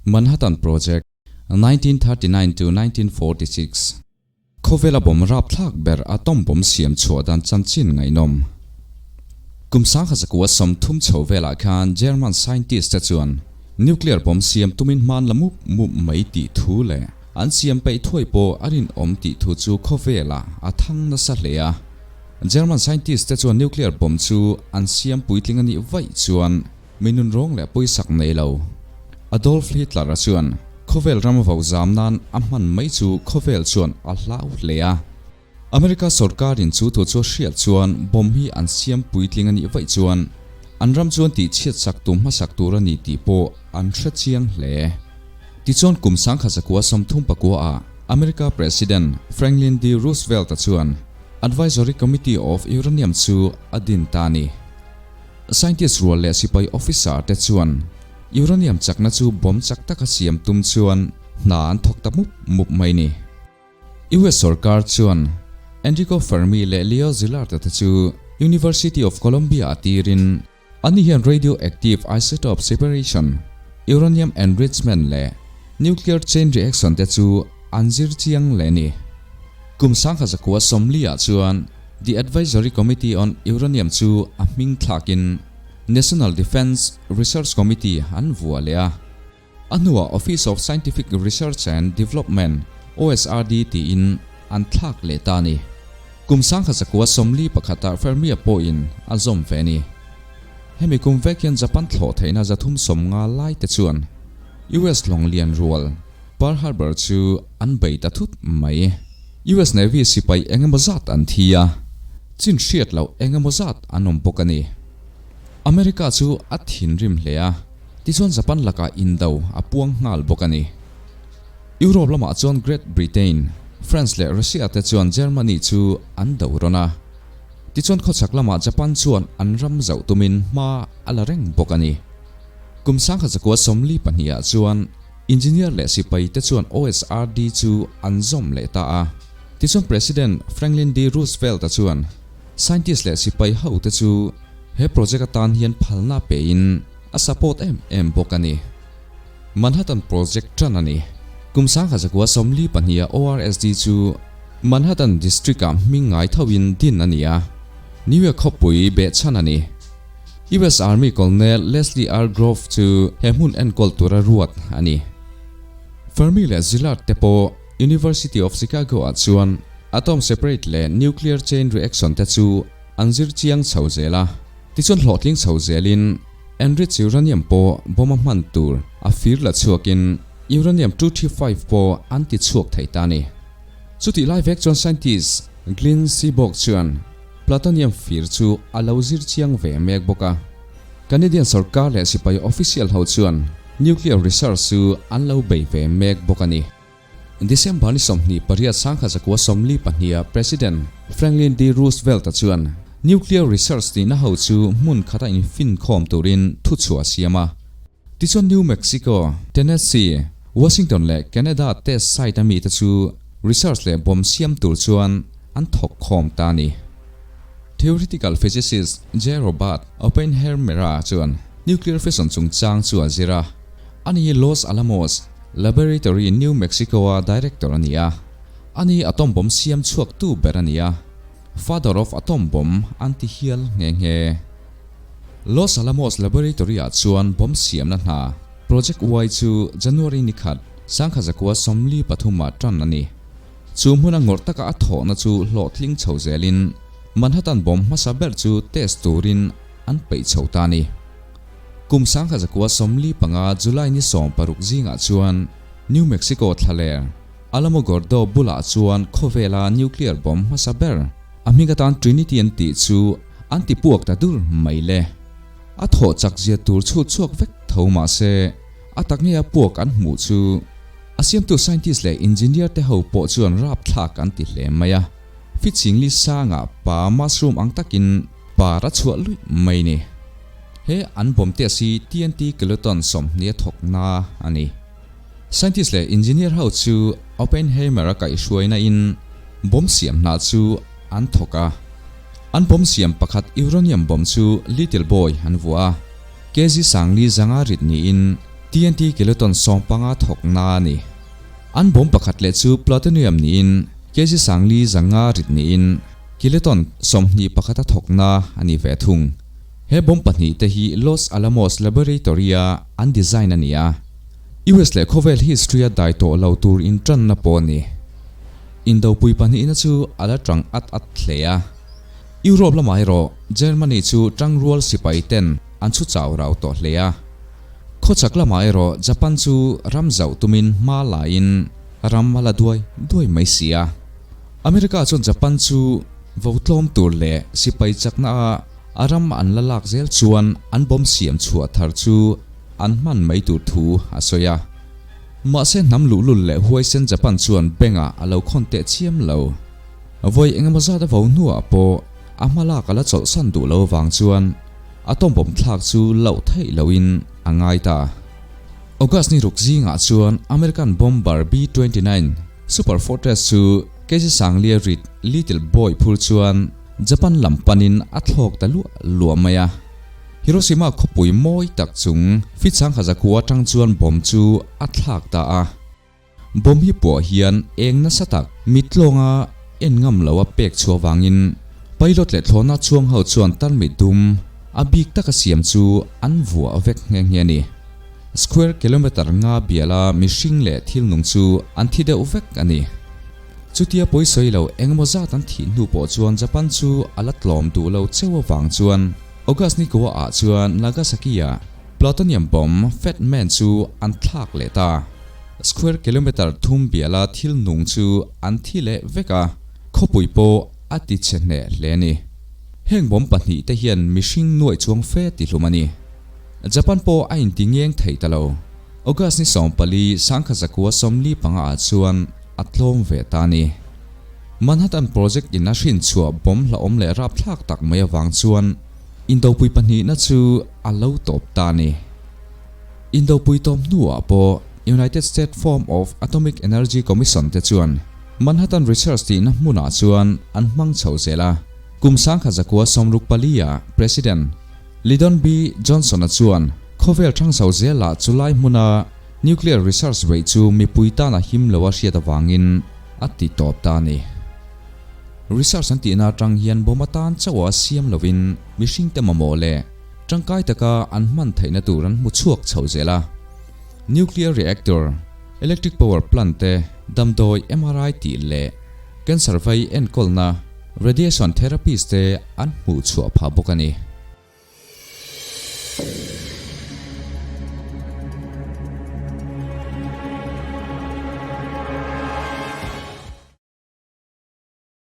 Manhattan Project, 1939 to 1946, Khawvela bawm rapthlak ber atom bomb siam chhuah dan chanchin ngaihnawm. Kum 1930 chho velah khan German scientist te chuan nuclear bomb siam tumin hman la mup mup mai tih thu leh an siam peih thuai pawh a rinawm tih thu chu khawvelah a thang nasa hle a. German scientist te chuan nuclear bomb chu an siam puitling a nih vaih chuan Mi nunrawng leh pawisak nei lo. Adolf Hitler-a chuan khawvel ram vo zam nan a hman mai chu khawvel chuan a hlau hle a. America sorkarin chu thu chu a hriat chuan bomb hi an siam puitling a nih vaih chuan an ram chuan tihchhiat sak tum hmasak tur a ni tih pawh an hre chiang hle. Tichuan kum 1939 ah America President Franklin D. Roosevelt-a chuan Advisory Committee of Uranium chu a din ta a ni. Scientist rual leh sipai officer te chuan uranium chakna chu bomb chak taka siam tum chuan hna an thawk ta mup mup mai ni. US sorkar chuan Enrico Fermi leh Leo Szilard te chu University of Columbia a tirin ani hian radioactive isotope separation, uranium enrichment leh nuclear chain reaction te chu an zir chiang leh ni. Kum 1940 ah chuan The Advisory Committee on Uranium chu a hming thlakin National Defence Research Committee an vuah leh a. A hnuah Office of Scientific Research and Development, OSRD, tiin an thlak leh ta a ni. Kum 1941 ah Fermi-a pawhin a zawm ve a ni. Hemi kum vek hian Japan thlawh theihna 350 lai te chuan US lawng lian rual Pearl Harbor chu an bei ta thut mai. US Navy sipai eng emaw zat an thi a, chin hriat loh eng emaw zat an awm bawk a ni. America chu a thinrim hle a, tichuan Japan lakah indo a puang nghal bawk a ni. Europe lamah chuan Great Britain, France leh Russia te chuan Germany chu an do rawn a, tichuan khawchhak lamah Japan chuan an ram zauh tumin hma a la reng bawk a ni. Kum 1942 ah chuan Engineer leh sipai te chuan OSRD chu an zawm leh ta a. Tichuan President Franklin D. Roosevelt-a chuan scientist leh sipai ho te chu he project atan hian phalna pein a support em em bawk a ni. Manhattan Project tan a ni. Kum 1942 ah ORSD chu Manhattan District-ah hming ngai thoin din a ni a, New York khawpui behchhan a ni. US Army Colonel Leslie R. Groves chu he hmun enkawl tura ruat a ni. Fermi leh Szilard te pawh University of Chicago ah chuan atom separate leh nuclear chain reaction te chu an zir chiang chho zel a. Tichuan hlawhtling chho zelin enriched uranium pawh bomb a hman tur a fir la chhuakin uranium 235 pawh an ti chhuak thei ta a ni. Chutih lai vek chuan scientist Glenn Seaborg chuan Plutonium fir chu a lo zir chiang ve mek bawk a. Canadian sorkar leh sipai official ho chuan nuclear research chu an lo bei ve mek bawk a ni. December ni 28 1942 ah President Franklin D. Roosevelt-a chuan nuclear research tihna ho chu hmun khata infinkhawm turin thuchhuah a siam a. Tichuan New Mexico, Tennessee, Washington leh Canada test site a mite chu research leh bomb siam tur chuan an thawk khawm ta a ni. Theoretical physicist J. Robert Oppenheimer-a chuan nuclear fission chungchang chu a zir a. Ani hi Los Alamos Laboratory, New Mexico-a director a ni a. Ani hi atom bomb siam chhuaktu ber a ni a. Father of atom bomb an ti hial nghe nghe. Los Alamos Laboratory-ah chuan bomb siamna hna, Project Y chu January ni khat, 1943 ah tan a ni. Chu hmuna ngawrh taka a thawhna chu hlawhtling chho zelin Manhattan bomb hmasa ber chu test turin an peih chho ta a ni. Kum 1945 July ni 16 zingah chuan New Mexico thlaler Alamogordo bulah chuan khawvela nuclear bomb hmasa ber a hming atan Trinity an tih chu An ti puak ta dur mai le. A thawh chak zia tur chhut chhuak vek tho mah se, a tak nge a puak an hmuh chu a siamtu scientist leh engineer te ho pawh chuan rapthlak an ti hle mai a. Fitchingli sangah pa mushroom ang takin par a chhuah luih mai ni. He an bomb test hi TNT kiloton 20 a thawk na a ni. Scientist leh engineer ho chu Oppenheimer a kaihhruaina in bomb siam hna chu an thawk a. An bomb siam pakhat uranium bomb chu Little Boy an vuah a, kg 40 zanga rit niin TNT kiloton 15 thawkna a ni. An bomb pakhat leh chu plutonium niin kg 4500 rit niin kiloton 21 a thawkna a ni ve thung. He bomb pahnihte hi Los Alamos Laboratory-a an design a ni a, US leh khawvel history-a dai tawh lo tur intanna pawh a ni. Indopui pahnihna chu a la tang at at hle a. Europe lamah erawh Germany chu tangrual sipai ten an chhu chau rau tawh hle a. Khawchhak lamah erawh Japan chu ram zauh tumin hma laiin ram a la duai duai mai si a. America chuan Japan chu vo tlawm tur leh sipai chakna a a ram an la lak zel chuan an bomb siam chhuah thar chu an hman mai tur thu a sawi a. Mahse hnam luhlul leh huaisen Japan chuan bengah a lo khawn teh chiam lo. Vawi engemaw zat a vo hnuah pawh a hma lak a la chawlhsan duh lo avang chuan a tawmbawm thlak chu loh theih lohin a ngai ta. August ni ruk zingah chuan American bomber B-29 Super Fortress chu kg 4000 rit Little Boy phur chuan Japan lam panin a thlawk ta luah luah mai a. Hiroshima khawpui mawi tak chung feet 1009 atang chuan bomb chu a thlak ta a. Bomb hi puah hian eng nasa tak mitlawnga en ngam lo a pek chhuah vangin pilot leh thlawhna chhuang ho chuan tarmit dum a bik taka siam chu an vuah vek nghe nghe a ni. Square kilometre nga biala mihring leh thil nung chu an thi deuh vek a ni. Chutia pawisawi lo engemaw zat an thih hnu pawh chuan Japan chu a la tlawm duh lo cheu avang chuan August ni kua ah chuan Nagasaki-ah Plutonium bomb Fat Man chu an thlak leh ta. Square kilometre thum biala thil nung chu an thi leh vek a, khawpui pawh a ti chhe hneh hle a ni. Heng bomb pahnih te hian mihring nuaih chuang fe ti hlum a ni. Japan pawh a inti ngeng thei ta lo. August ni 14, 1945 ah chuan a tlawm ve ta a ni. Manhattan Project in a hrin chhuah bomb hlauhawm leh rapthlak tak mai avang chuan Indopui pahnihna chu a lo tawp ta a ni. Indopui tawp hnuah pawh United States Form of Atomic Energy Commission te chuan Manhattan Research tihna hmunah chuan an hmang chho zel a. Kum 1964 ah President Lyndon B. Johnson-a chuan khawvel thang chho zelah chulai hmuna nuclear research beih chu mipui tan a him lo a hriat avangin a ti tawp ta a ni. Research an tihna atang hian bomb atan chauh a siam lovin mihringte mamawh leh Tangkai taka an hman theihna tur an hmu chhuak chho zel a. Nuclear reactor, electric power plant te, damdawi MRI tih leh cancer vai enkawlna radiation therapies te an hmuh chhuah phah bawk a ni.